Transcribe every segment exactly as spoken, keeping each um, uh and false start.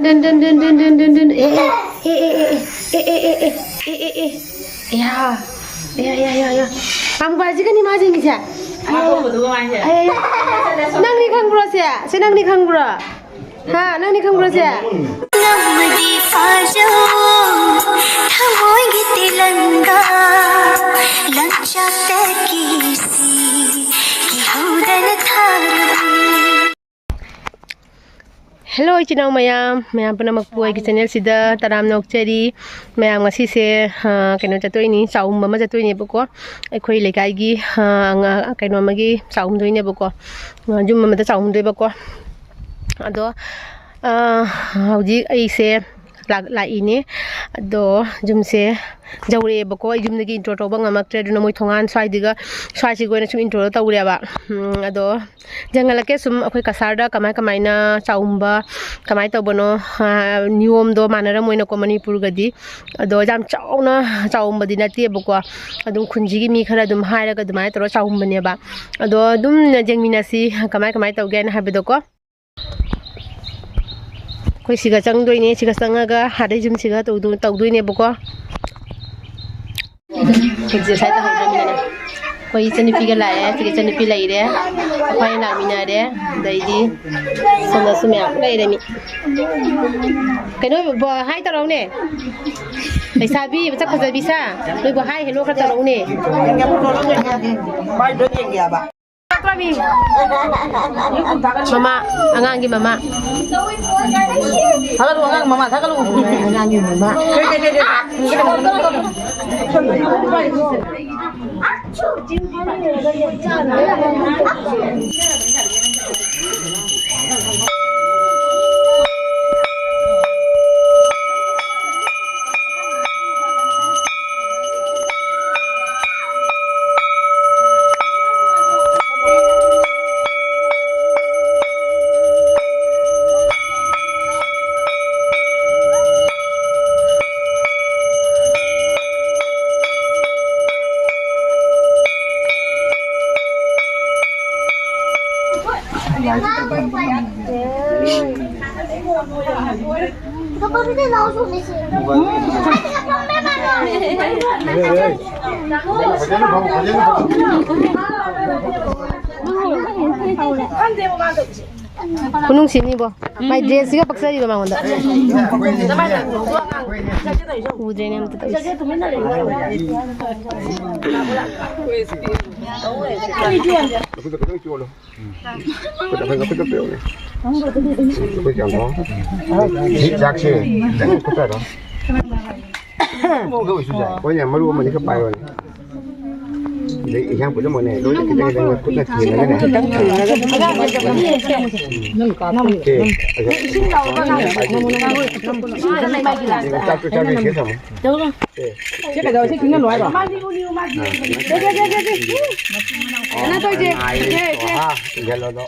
ꯗꯨꯟ, ꯗꯨꯟ, ꯗꯨꯟ, ꯗꯨꯟ, ꯗꯨꯟ, ꯗꯨꯟ, ꯗꯨꯟ꯫ ꯑꯦ, ꯑꯦ, ꯑꯦ꯫ ꯌꯥ꯫ ꯌꯥ, ꯌꯥ, ꯌꯥ, ꯌꯥ꯫ ꯄꯥꯝꯕꯨ ꯄꯥꯏꯁꯤꯒꯅꯤ ꯃꯥ ꯆꯦꯟꯈꯤꯁꯦ꯫ ꯃꯥ ꯊꯣꯛꯄꯗꯨꯒ ꯃꯥꯏꯁꯦ꯫ ꯑꯦ, ꯑꯦ꯫ ꯅꯪꯗꯤ ꯈꯪꯕ꯭ꯔꯣ ꯁꯦ? ꯁꯦ, ꯅꯪꯗꯤ ꯈꯪꯕ꯭ꯔꯣ? ꯍꯥ, ꯅꯪꯗꯤ ꯈꯪꯕ꯭ꯔꯣ ꯁꯦ? ꯉꯝꯃꯗꯤ ꯐꯥꯖꯧ, ꯊꯃꯣꯏꯒꯤ ꯇꯦꯂꯪꯒꯥ, ꯂꯝꯆꯠꯇ ꯀꯤꯁꯤ, ꯀꯤꯍꯧꯗꯅ ꯊꯥꯔꯝꯃꯤ꯫ ꯍꯦꯜꯂꯣ, ꯏꯆꯤꯟ ꯏꯅꯥꯎ ꯃꯌꯥꯝ, ꯃꯌꯥꯝ ꯄꯨꯝꯅꯃꯛꯄꯨ ꯑꯩꯒꯤ ꯆꯦꯅꯦꯜꯁꯤꯗ ꯇꯔꯥꯝꯅ ꯑꯣꯛꯆꯔꯤ꯫ ꯃꯌꯥꯝ, ꯉꯁꯤꯁꯦ, ꯑ, ꯀꯩꯅꯣ ꯆꯠꯇꯣꯏꯅꯤ, ꯆꯥꯛꯎꯝꯕ ꯑꯃ ꯆꯠꯇꯣꯏꯅꯦꯕꯀꯣ꯫ ꯑꯩꯈꯣꯏ ꯂꯩꯀꯥꯏꯒꯤ, ꯑ, ꯑꯉꯥꯡ, ꯀꯩꯅꯣ ꯑꯃꯒꯤ ꯆꯥꯛꯎꯝꯗꯣꯏꯅꯦꯕꯀꯣ꯫ ꯑ, ꯌꯨꯝ ꯑꯃꯗ ꯆꯥꯛꯎꯝꯗꯣꯏꯕꯀꯣ꯫ ꯑꯗꯣ, ꯑ, ꯍꯧꯖꯤꯛ ꯑꯩꯁꯦ ꯂꯥꯛ-, ꯂꯥꯛꯏꯅꯦ꯫ ꯑꯗꯣ ꯌꯨꯝꯁꯦ ꯌꯧꯔꯛꯑꯦꯕꯀꯣ꯫ ꯑꯩ ꯌꯨꯝꯗꯒꯤ intro ꯇꯧꯕ ꯉꯝꯃꯛꯇ꯭ꯔꯦ, ꯑꯗꯨꯅ ꯃꯣꯏ ꯊꯣꯡꯒꯥꯟ ꯁ꯭ꯋꯥꯏꯗꯒ, ꯁ꯭ꯋꯥꯏꯁꯤꯒ ꯑꯣꯏꯅ ꯁꯨꯝ intro ꯇꯧꯔꯦꯕ꯫ ꯎꯝ, ꯑꯗꯣ ꯌꯦꯡꯍꯜꯂꯛꯀꯦ ꯁꯨꯝ ꯑꯩꯈꯣꯏ ꯀꯁꯥꯔꯗ ꯀꯃꯥꯏ ꯀꯃꯥꯏꯅ ꯆꯥꯎꯝꯕ, ꯀꯃꯥꯏꯅ ꯇꯧꯕꯅꯣ, ꯑ, ꯅꯤꯌꯣꯝꯗꯣ ꯃꯥꯟꯅꯔꯝꯃꯣꯏꯅꯀꯣ ꯃꯅꯤꯄꯨꯔꯒꯗꯤ꯫ ꯑꯗꯣ ꯌꯥꯝ ꯆꯥꯎꯅ ꯆꯥꯎꯝꯕꯗꯤ ꯅꯠꯇꯦꯕꯀꯣ, ꯑꯗꯨꯝ ꯈꯨꯟꯁꯤꯒꯤ ꯃꯤ ꯈꯔ ꯑꯗꯨꯝ ꯍꯥꯏꯔꯒ ꯑꯗꯨꯃꯥꯏꯅ ꯇꯧꯔꯒ ꯆꯥꯎꯝꯕꯅꯦꯕ꯫ ꯑꯗꯣ ꯑꯗꯨꯝ ꯌꯦꯡꯃꯤꯟꯅꯁꯤ ꯀꯃꯥꯏ ꯀꯃꯥꯏ ꯇꯧꯒꯦ ꯍꯥꯏꯅ ꯍꯥꯏꯕꯗꯣꯀꯣ꯫ ꯑꯩꯈꯣꯏ ꯁꯤꯒ ꯆꯪꯗꯣꯏꯅꯦ, ꯁꯤꯒ ꯆꯪꯉꯒ ꯑꯗꯩ ꯌꯨꯝꯁꯤꯒ ꯇꯧꯗꯣ-, ꯇꯧꯗꯣꯏꯅꯦꯕꯀꯣ꯫ ꯍꯧꯖꯤꯛ ꯉꯁꯥꯏ ꯇꯧꯍꯧꯗ꯭ꯔꯃꯤꯅꯅꯦ꯫ ꯑꯩꯈꯣꯏ ꯏꯆꯟꯅꯨꯄꯤꯒ ꯂꯥꯛꯑꯦ, ꯁꯤꯒ ꯏꯆꯟꯅꯨꯄꯤ ꯂꯩꯔꯦ, ꯑꯩꯈꯣꯏ ꯂꯥꯛꯃꯤꯟꯅꯔꯦ, ꯑꯗꯩꯗꯤ ꯁꯣꯝꯗꯁꯨ ꯃꯌꯥꯝ ꯂꯩꯔꯦ ꯃꯤ꯫ ꯀꯩꯅꯣ, ꯕ-, ꯍꯥꯏ ꯇꯧꯔꯛꯎꯅꯦ꯫ ꯂꯩꯁꯥꯕꯤ ꯃꯁꯛ ꯐꯖꯕꯤ ꯁꯥ, ꯅꯣꯏꯕꯨ ꯍꯥꯏ ꯍꯦꯜꯂꯣ ꯈꯔ ꯇꯧꯔꯛꯎꯅꯦ꯫ ꯃꯃꯥ, ꯑꯉꯥꯡꯒꯤ ꯃꯃꯥ꯫ ꯊꯥꯒꯠꯂꯨ, ꯑꯉꯥꯡ ꯃꯃꯥ, ꯊꯥꯒꯠꯂꯨ꯫ ꯑꯉꯥꯡꯒꯤ ꯃꯃꯥ꯫ ꯈꯨꯅꯨꯡꯁꯤꯅꯤꯕꯣ꯫ ꯃꯥꯏ ꯗ꯭ꯔꯦꯁꯁꯤꯒ ꯄꯛꯆꯔꯤꯕ ꯃꯉꯣꯟꯗ꯫ ꯎꯗ꯭ꯔꯦꯅꯦ ꯑꯝꯇ ꯇꯧꯔꯤꯁꯦ꯫ ꯈꯨꯠꯇ ꯈꯤꯇꯪ ꯆꯣꯠꯂꯣ꯫ ꯈꯨꯠꯇ ꯈꯤꯇꯪ ꯈꯨꯠꯇ ꯄꯤꯔꯛꯎꯅꯦ꯫ ꯑꯩꯈꯣꯏ ꯆꯥꯝꯊꯣꯛ꯫ ꯁꯤ ꯆꯥꯛꯁꯦ ꯈꯤꯇꯪ ꯈꯨꯠꯇ ꯑꯗꯨꯝ꯫ ꯍꯣꯏꯅꯦ, ꯃꯔꯨ ꯑꯃꯅꯤ ꯈꯛ ꯄꯥꯏꯔꯣꯅꯦ꯫ ꯑꯗꯩ ꯏꯟꯁꯥꯡ ꯄꯨꯝꯅꯃꯛꯅꯦ, ꯂꯣꯏꯅ ꯈꯤꯇꯪ ꯈꯤꯇꯪ ꯈꯨꯠꯅ ꯊꯦꯡꯉꯒꯅꯦ꯫ ꯁꯦ, ꯆꯥꯛꯇꯨ ꯆꯥꯕꯤꯔ ꯁꯤꯗ ꯊꯝꯃꯣ꯫ ꯁꯤ ꯀꯩꯗꯧꯔꯦ? ꯁꯤ ꯈꯤꯡꯍꯜꯂꯣ ꯍꯥꯏꯔꯣ? ꯀꯩꯅꯣ ꯇꯧꯔꯤꯁꯦ꯫ ꯁꯦ, ꯁꯦ꯫ ꯏꯟꯁꯤꯜꯂꯣ ꯑꯗꯣ꯫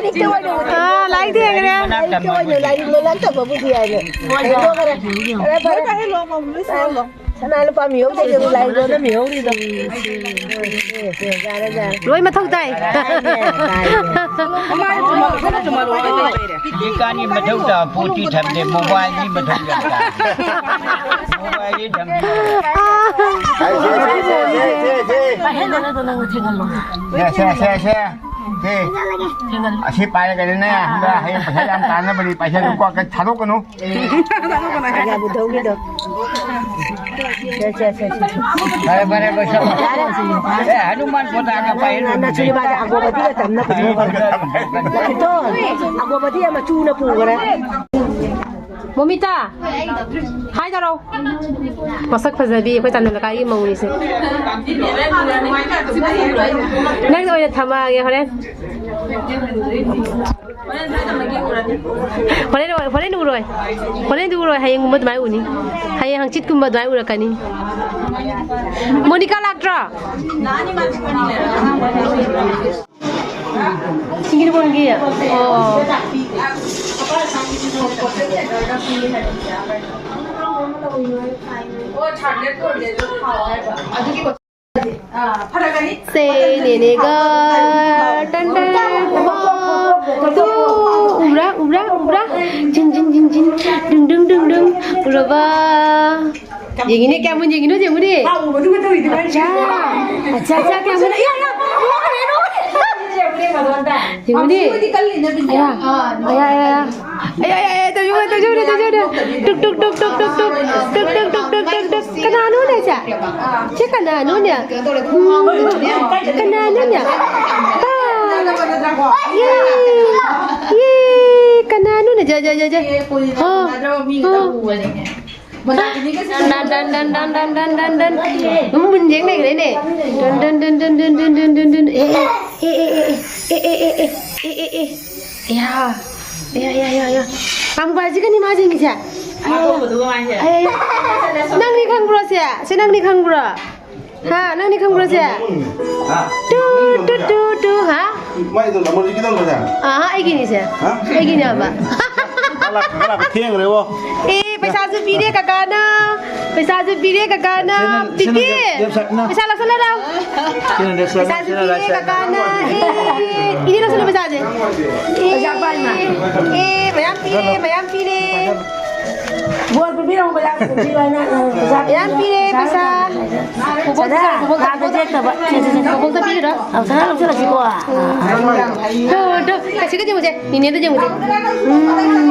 ꯑꯥ, ꯂꯥꯏꯔꯤꯛ ꯊꯦꯡꯈ꯭ꯔꯦ꯫ ꯂꯥꯏꯔꯤꯛꯀꯤ ꯑꯣꯏꯅ ꯂꯥꯏꯔꯤꯛ ꯂꯣꯜꯂꯛꯇꯕꯕꯨꯗꯤ ꯍꯥꯏꯅ ꯍꯦꯟꯗꯣꯛꯈ꯭ꯔꯦ꯫ ꯐꯔꯦ, ꯐꯔꯦ꯫ ꯁꯅꯥ ꯂꯨꯄꯥ ꯃꯤꯍꯧꯗꯩꯗꯤ ꯂꯥꯏꯔꯤꯛ ꯂꯣꯜꯂ ꯃꯤꯍꯧꯔꯤꯗꯣ꯫ ꯌꯥꯔꯦ, ꯌꯥꯔꯦ꯫ ꯂꯣꯏ ꯃꯊꯧ ꯇꯥꯏ꯫ ꯇꯥꯏꯅꯦ, ꯇꯥꯏꯅꯦ꯫ ꯍꯧꯖꯤꯛꯀꯥꯟꯒꯤ ꯃꯊꯧ ꯇꯥꯕ ꯄꯣꯠꯇꯤ ꯊꯝꯗꯦ, ꯃꯣꯕꯥꯏꯜꯒꯤ ꯃꯊꯧ ꯌꯥꯝ ꯇꯥꯏ꯫ ꯃꯣꯕꯥꯏꯜꯒꯤ ꯊꯝꯗꯦ꯫ ꯁꯦ, ꯁꯦ, ꯁꯦ, ꯁꯦ, ꯁꯦ, ꯁꯦ꯫ ꯁꯦ, ꯁꯦ, ꯁꯦ, ꯁꯦ꯫ ꯁꯦ꯫ ꯑꯁꯤ ꯄꯥꯏꯔꯒꯅꯤꯅꯦ, ꯍꯌꯦꯡ ꯄꯩꯁꯥ ꯌꯥꯝ ꯇꯥꯟꯅꯕꯅꯤ, ꯄꯥꯏꯁꯜꯂꯨꯀꯣ, ꯊꯥꯗꯣꯛꯀꯅꯨ꯫ ꯌꯥꯕꯨ ꯊꯧꯈꯤꯗꯣ꯫ ꯁꯦ, ꯁꯦ, ꯁꯦ, ꯁꯦ꯫ ꯐꯔꯦ, ꯐꯔꯦ, ꯂꯣꯏꯁꯜꯂꯣ꯫ ꯑꯦ, ꯍꯅꯨꯃꯥꯟ ꯄꯣꯊꯥꯒ ꯄꯥꯏꯍꯜꯂꯨ꯫ ꯅꯆꯨ ꯅꯨꯄꯥꯗꯤ ꯑꯒꯣꯕꯗꯤꯒ ꯇꯝꯅ ꯄꯨꯊꯣꯛꯈ꯭ꯔꯦ꯫ ꯀꯤꯇꯣꯟ, ꯑꯒꯣꯕꯗꯤ ꯃꯆꯨꯅ ꯄꯨꯈ꯭ꯔꯦ꯫ ꯃꯣꯃꯤꯇꯥ, ꯍꯥꯏ ꯇꯧꯔꯣ꯫ ꯃꯁꯛ ꯐꯖꯕꯤ ꯑꯩꯈꯣꯏ ꯆꯥꯟꯗꯦꯜ ꯂꯩꯀꯥꯏꯒꯤ ꯃꯧꯅꯤꯁꯦ꯫ ꯅꯪ ꯑꯣꯏꯅ ꯊꯝꯃꯛꯑꯒꯦ ꯍꯣꯔꯦꯟ꯫ ꯍꯣꯔꯦꯟ, ꯍꯣꯔꯦꯟ ꯎꯔꯣꯏ꯫ ꯍꯣꯔꯦꯟꯗꯤ ꯎꯔꯣꯏ, ꯍꯌꯦꯡꯒꯨꯝꯕ ꯑꯗꯨꯃꯥꯏꯅ ꯎꯅꯤ꯫ ꯍꯌꯦꯡ ꯍꯪꯆꯤꯠꯀꯨꯝꯕ ꯑꯗꯨꯃꯥꯏꯅ ꯎꯔꯛꯀꯅꯤ꯫ ꯃꯣꯅꯤꯀꯥ ꯂꯥꯛꯇ꯭ꯔꯣ? ꯁꯤꯡꯒꯤꯔꯕꯣꯟꯒꯤ? ꯑꯣ꯫ ꯁꯦ, ꯅꯦꯅꯦꯒ ꯇꯟ ꯇꯟ꯫ ꯋꯥ, ꯇꯨ, ꯎꯕ꯭ꯔꯥ, ꯎꯕ꯭ꯔꯥ, ꯎꯕ꯭ꯔꯥ? ꯖꯤꯟ, ꯖꯤꯟ, ꯖꯤꯟ, ꯖꯤꯟ꯫ ꯗꯨꯡ, ꯗꯨꯡ, ꯗꯨꯡ, ꯗꯨꯡ꯫ ꯎꯔꯕ? ꯌꯦꯡꯉꯤꯅꯦ, ꯀꯌꯥꯝ ꯃꯨꯟꯅ ꯌꯦꯡꯉꯤꯅꯣ, ꯌꯦꯡꯉꯨꯅꯦ꯫ ꯑꯆꯥ꯫ ꯑꯆꯥ, ꯑꯆꯥ, ꯀꯌꯥꯝ ꯃꯨꯟꯅ, ꯏꯌꯥ, ꯏꯌꯥ, ꯅꯣꯛꯈ꯭ꯔꯦ, ꯅꯣꯛꯈ꯭ꯔꯦ꯫ ꯌꯦꯡꯉꯨꯅꯦ꯫ ꯑꯌꯥ, ꯑꯌꯥ, ꯑꯌꯥ, ꯑꯌꯥ꯫ ꯑꯌꯥ, ꯑꯌꯥ, ꯑꯌꯥ, ꯇꯧꯖꯧꯔꯦ, ꯇꯧꯖꯧꯔꯦ, ꯇꯧꯖꯧꯔꯦ꯫ ꯇꯨꯛ, ꯇꯨꯛ, ꯇꯨꯛ꯫ ꯀꯅꯥꯅꯣꯅꯦ ꯁꯦ? ꯁꯤ ꯀꯅꯥꯅꯣꯅꯦ? ꯎꯝ, ꯀꯅꯥꯅꯣꯅꯦ? ꯑꯥ, ꯌꯦ, ꯌꯦ, ꯀꯅꯥꯅꯣꯅꯦ? ꯖ, ꯖ, ꯖ, ꯖ꯫ ꯍꯥ, ꯍꯥ꯫ ꯗꯟ, ꯗꯟ, ꯗꯟ꯫ ꯎꯝ, ꯃꯨꯟ ꯌꯦꯡ ꯂꯩꯈ꯭ꯔꯦꯅꯦ꯫ ꯗꯟ, ꯗꯟ, ꯗꯟ꯫ ꯑꯦ, ꯑꯦ, ꯑꯦ꯫ ꯑꯦ, ꯑꯦ, ꯑꯦ꯫ ꯑꯦ, ꯑꯦ, ꯑꯦ꯫ ꯌꯥ꯫ ꯌꯥ, ꯌꯥ, ꯌꯥ, ꯌꯥ꯫ ꯀꯥꯡꯕꯨ ꯍꯥꯏꯁꯤ ꯀꯅꯤ ꯃꯥ ꯌꯦꯡꯉꯤꯁꯦ? ꯑꯇꯣꯞꯄꯗꯨꯒ ꯃꯥꯏꯁꯦ꯫ ꯑꯦ, ꯅꯪꯗꯤ ꯈꯪꯕ꯭ꯔꯣ ꯁꯦ? ꯁꯦ ꯅꯪꯗꯤ ꯈꯪꯕ꯭ꯔꯣ? ꯍꯥ, ꯅꯪꯗꯤ ꯈꯪꯕ꯭ꯔꯣ ꯁꯦ? ꯇꯨ, ꯇꯨ, ꯇꯨ, ꯇꯨ, ꯍꯥ? ꯃꯥꯏꯗꯣ ꯑꯃꯨꯔꯖꯤꯠꯀꯤꯗꯣ ꯄꯩꯁꯥ? ꯑꯥ, ꯑꯩꯒꯤꯅꯤꯁꯦ꯫ ꯍꯥ? ꯑꯩꯒꯤꯅꯦꯕ꯫ ꯀꯂꯥ, ꯀꯂꯥ ꯊꯦꯡꯈ꯭ꯔꯦꯕꯣ꯫ ꯑꯦ, ꯄꯩꯁꯥꯁꯨ ꯄꯤꯔꯦ ꯀꯀꯥꯅ꯫ ꯄꯩꯁꯥꯁꯨ ꯄꯤꯔꯦ ꯀꯀꯥꯅ꯫ ꯁꯤꯅ, ꯁꯤꯅ ꯄꯤꯒꯦ꯫ Left side ꯅ꯫ ꯄꯩꯁꯥ ꯂꯧꯁꯜꯂꯣ ꯂꯥꯎ꯫ ꯁꯤꯅ left side ꯅ, ꯄꯩꯁꯥꯁꯨ ꯁꯤꯅ right ꯄꯤꯔꯦ side ꯅ꯫ ꯀꯀꯥꯅ꯫ ꯑꯦ, ꯏꯅꯦ ꯂꯧꯁꯜꯂꯣ ꯄꯩꯁꯥꯁꯦ꯫ ꯑꯦ, ꯄꯩꯁꯥ ꯄꯥꯏꯃ꯫ ꯑꯦ, ꯃꯌꯥꯝ ꯄꯤꯔꯦ, ꯃꯌꯥꯝ ꯄꯤꯔꯦ꯫ ꯕꯣꯜ ꯄꯤꯕꯤꯔꯝꯃꯨ, ꯄꯩꯁꯥ ꯄꯤꯕꯤꯔꯣ, ꯅꯪ, ꯅꯪ, ꯄꯩꯁꯥ ꯄꯤꯕꯤꯔꯣ꯫ ꯌꯥꯝ ꯄꯤꯔꯦ, ꯄꯩꯁꯥ꯫ ꯁꯗꯥ, ꯀꯥꯔꯗ ꯆꯦꯛ ꯇꯧꯕ꯫ ꯁꯦ, ꯁꯦ, ꯁꯦ, ꯁꯦ꯫ ꯃꯈꯣꯡꯗ ꯄꯤꯔꯤꯔꯣ? ꯑꯧ, ꯁꯗꯥ ꯂꯧꯁꯤꯜꯂꯁꯤꯀꯣ꯫ ꯎꯝ꯫ ꯗꯣ, ꯗꯣ, ꯀꯩꯁꯨ ꯀꯩꯗꯧꯁꯦ꯫ ꯅꯤꯅꯦꯗ ꯌꯦꯡꯉꯨꯁꯦ꯫ ꯎꯝ꯫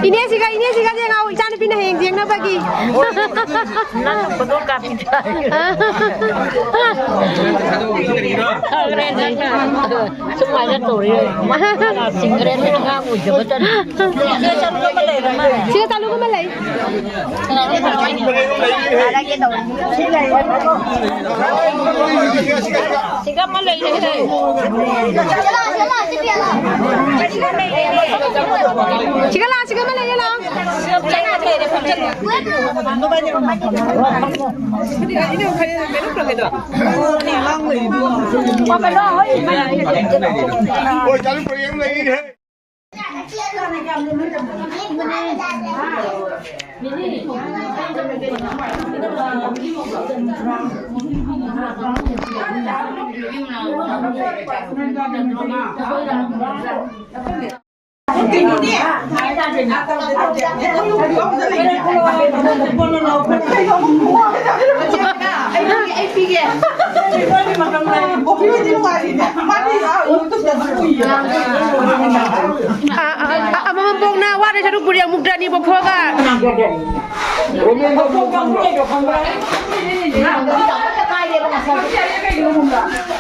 ꯏꯅꯦꯁꯤꯒ, ꯏꯅꯦꯁꯤꯒ ꯌꯦꯡꯉꯣ, ꯏꯆꯥꯅꯨꯄꯤꯅ ꯍꯌꯦꯡ ꯌꯦꯡꯅꯕꯒꯤ꯫ ꯅꯪ ꯐꯣꯇꯣ ꯀꯥꯞꯄꯤ ꯇꯥꯏ꯫ ꯁꯨꯃꯥꯏꯅ ꯇꯧꯔꯤ꯫ ꯁꯤꯡꯒꯔꯦꯟꯗ ꯑꯉꯥꯡ ꯑꯣꯏꯖꯕꯗꯅꯤ꯫ ꯁꯤꯒ ꯆꯥꯂꯨꯒꯨꯝꯕ ꯂꯩ꯫ ꯁꯤꯒ ꯑꯃ ꯂꯩꯔꯦ꯫ ꯁꯤꯒ ꯂꯥꯛꯑꯣ, ꯁꯤꯒ ꯑꯃ ꯂꯩꯔꯦ, ꯂꯥꯛꯑꯣ꯫ ꯍꯣꯏ, ꯆꯥꯂꯨ ꯄꯔꯦꯡ ꯑꯃ ꯂꯩꯔꯤꯍꯦ꯫ ꯑꯃꯃꯝ ꯄꯣꯛꯅ ꯋꯥꯗ ꯁꯔꯨꯛ ꯄꯨꯔꯤ ꯑꯃꯨꯛ ꯗ꯭ꯔꯅꯤ ꯄꯣꯛꯊꯣꯛꯑꯒ꯫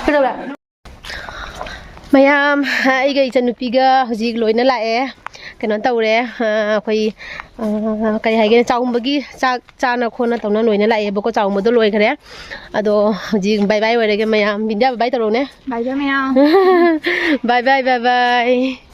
ꯀꯩꯗꯧꯔꯦ? ꯃꯌꯥꯝ, ꯑꯩꯒ ꯏꯆꯟꯅꯨꯄꯤꯒ ꯍꯧꯖꯤꯛ ꯂꯣꯏꯅ ꯂꯥꯛꯑꯦ꯫ ꯀꯩꯅꯣ ꯇꯧꯔꯦ, ꯑ, ꯑꯩꯈꯣꯏ, ꯑ, ꯀꯔꯤ ꯍꯥꯏꯒꯦ, ꯆꯥꯎꯝꯕꯒꯤ ꯆꯥꯛ ꯆꯥꯅ ꯈꯣꯠꯅ ꯇꯧꯅ ꯂꯣꯏꯅ ꯂꯥꯛꯑꯦꯕꯀꯣ꯫ ꯆꯥꯎꯝꯕꯗꯣ ꯂꯣꯏꯈ꯭ꯔꯦ꯫ ꯑꯗꯣ ꯍꯧꯖꯤꯛ bye bye ꯑꯣꯏꯔꯒꯦ ꯃꯌꯥꯝ꯫ ꯕꯤꯟꯗꯤꯌꯥ, bye bye ꯇꯧꯔꯛꯎꯅꯦ꯫ Bye bye ꯃꯌꯥꯝ꯫ Bye bye, bye bye꯫